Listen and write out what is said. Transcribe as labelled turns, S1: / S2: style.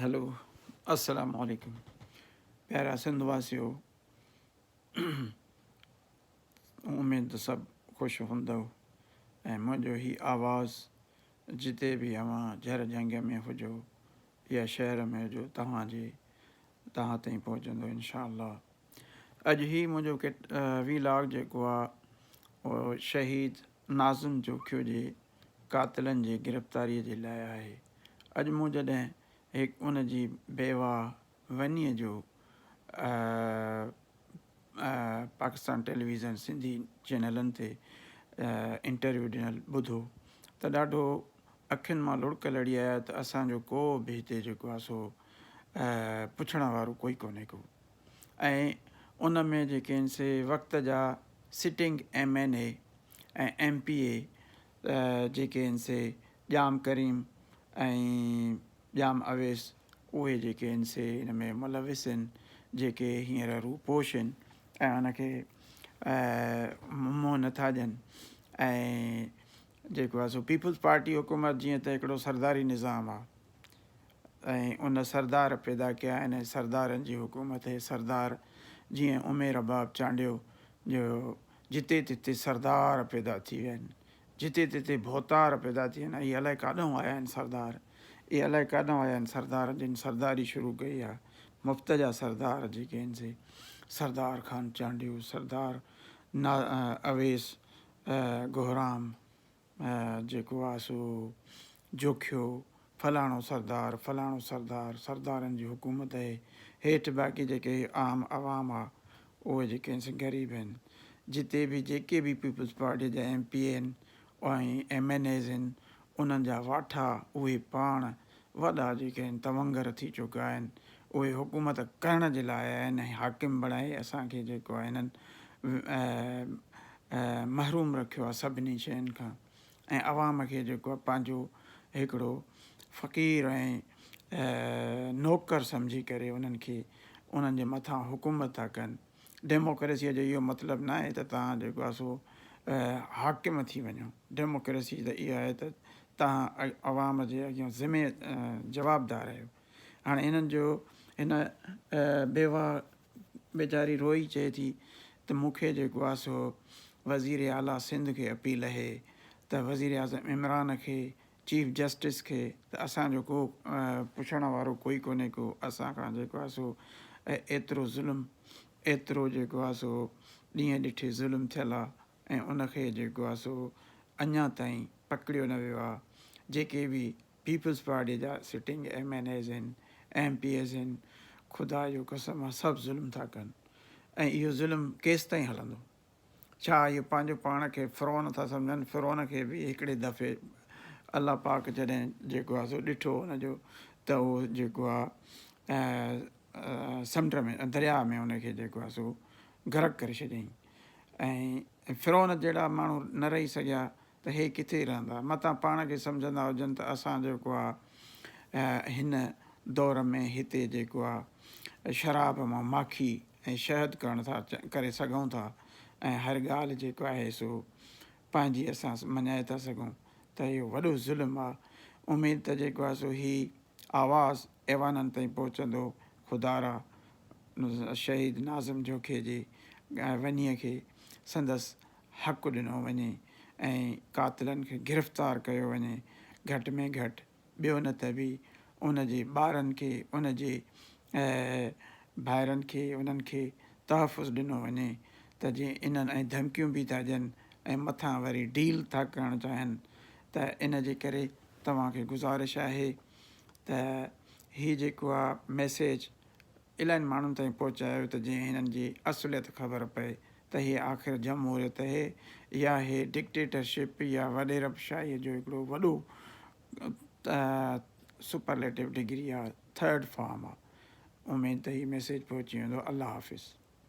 S1: Hello السلام عليڪم پيارا سنڌ واسيو اميد ته سڀ خوش هوندؤ ۽ منهنجو هي آواز جتي به اوهان جهر جهنگ ۾ هجو يا شهر ۾ هجو توهان جي توهان تائين پهچندو انشاء الله اڄ هي منهنجو وي لاگ جيڪو آهي اهو شهيد ناظم جوکيو جي قاتلن جي گرفتاريء جي لاء آهي. اڄ مون جڏهن هڪ ان جي بيواهه ونيء جو پاڪستان ٽيليويزن سنڌي چينلن تي انٽرويو ڏنل ٻڌو ته ڏاڍو اکين مان لڙڪ لڙي آيا ته اسان جو ڪو به هتي جيڪو آهي سو پڇڻ وارو ڪوئي ڪونهي ڪو ۽ ان ۾ جيڪي آهن سي وقت جا sitting M N A ۽ M P A جيڪي آهن سي ڄام ڪريم ۽ ڄام اويس اهي جيڪي آهن سي ان ۾ ملوث آهن جيڪي هينئر روپوش آهن ۽ ان کي منهن نٿا ڏين ۽ جيڪو آهي سو پيپلز پارٽي حڪومت جيئن ته هڪڙو سرداري نظام آهي ۽ ان سردار پيدا ڪيا آهن ۽ سردارن جي حڪومت هي سردار جيئن عمير رباب چانڊيو جو جتي تتي سردار پيدا ٿي ويا آهن، جتي تتي ڀوتار پيدا ٿي ويا آهن، اهي الائي ڪاڏانهن آيا آهن سردار، اهي الائي ڪاڏانهن آيا آهن سردار جن سرداري شروع ڪئي آهي، مفت جا سردار جيڪي آهن سي سردار خان چانڊيو، سردار اويس گهرام، جيڪو آ سو جوکيو، فلاڻو سردار، فلاڻو سردار، سردارن جي حڪومت اهي، هيٺ باقي جيڪي عام عوام آ اهي جيڪي آهن سي غريب آهن، جتي به جيڪي به پيپلز پارٽي جا ايم پي اي آهن ۽ ايم اين ايز آهن انهن جا واٺا اهي پاڻ وڏا جيڪي آهن تونگر ٿي چڪا آهن اهي حڪومت ڪرڻ جي لاء آيا آهن ۽ حاڪم بڻائي اسان کي جيڪو آهي هنن محروم رکيو آهي سڀني شين کان ۽ عوام کي جيڪو آهي پنهنجو هڪڙو فقير ۽ نوڪر سمجهي ڪري انهن کي انهن جي مٿان حڪومت ٿا ڪن. ڊيموڪريسيء جو اهو مطلب ناهي ته توهان جيڪو آهي سو حاڪم ٿي وڃو. ڊيموڪريسي ته اها آهي ته توهان عوام جي اڳيان ذمي جوابدار آهيو. هاڻي هنن جو هن بيواهه ويچاري روئي چئي ٿي ته مون کي جيڪو آهي سو وزير اعليٰ سنڌ کي اپيل اهي ته وزيراعظم عمران کي چيف جسٽس کي ته اسان جو ڪو پڇڻ وارو ڪوئي ڪونهي ڪو اسان کان جيڪو آهي سو ايترو ظلم ايترو جيڪو آهي سو ڏينهن ڏٺي ظلم ٿيل آهي ۽ ان کي جيڪو آهي سو اڃا تائين پڪڙيو نه ويو آهي جيڪي به پيپلز پارٽي جا سٽنگ ايم اين ايز آهن ايم پي ايز آهن خدا جو قسم آهي سڀ ظلم ٿا ڪن ۽ اهو ظلم ڪيستائين هلندو ڇا اهي پنهنجو پاڻ کي فرعون ٿا سمجهن؟ فرعون کي به هڪڙي دفعي الله پاڪ جڏهن جيڪو آهي سو ڏٺو ان جو ته اهو جيڪو آهي سمنڊ ۾ درياء ۾ ان کي جيڪو آهي سو غرق ڪري ڇڏيائين ۽ فرعون جهڙا ماڻهو نه رهي سگهيا ته هي ڪٿي رهندا؟ متان پاڻ کي سمجهندا هجن ته اسان جيڪو آ هن دور ۾ هتي جيڪو آ شراب مان ماکي ۽ شهد ڪرڻ ٿا ڪري سگهون ٿا ۽ هر ڳالهه جيڪو آهي سو پنهنجي اسان مڃائي ٿا سگهون ته اهو وڏو ظلم آ. اميد ته جيڪو آ سو هي آواز ايوانن تائين پهچندو خدارا شهيد ناظم جوکي جي ونيء کي سندس حق ڏنو وڃي ۽ قاتلن کي گرفتار ڪيو وڃي گهٽ ۾ گهٽ ٻيو نه ته به ان جي ٻارن کي ان جي ڀائرن کي انهن کي تحفظ ڏنو وڃي ته جي انهن ۽ ڌمڪيون به ٿا ڏين ۽ مٿان وري ڊيل ٿا ڪرڻ چاهين ته ان جي ڪري توهان کي گذارش آهي ته هي جيڪو آ ميسيج الائين ماڻهن تائين پهچايو ته جيئن هنن جي اصليت خبر پئي ته هي آخر جمهوريت اهي يا هي ڊڪٽيٽرشپ يا وڏيرپ شاهيء جو هڪڙو وڏو سپرليٽو ڊگري يا ٿرڊ فارم آ. اميد ته هي ميسيج پهچي ويندو. الله حافظ.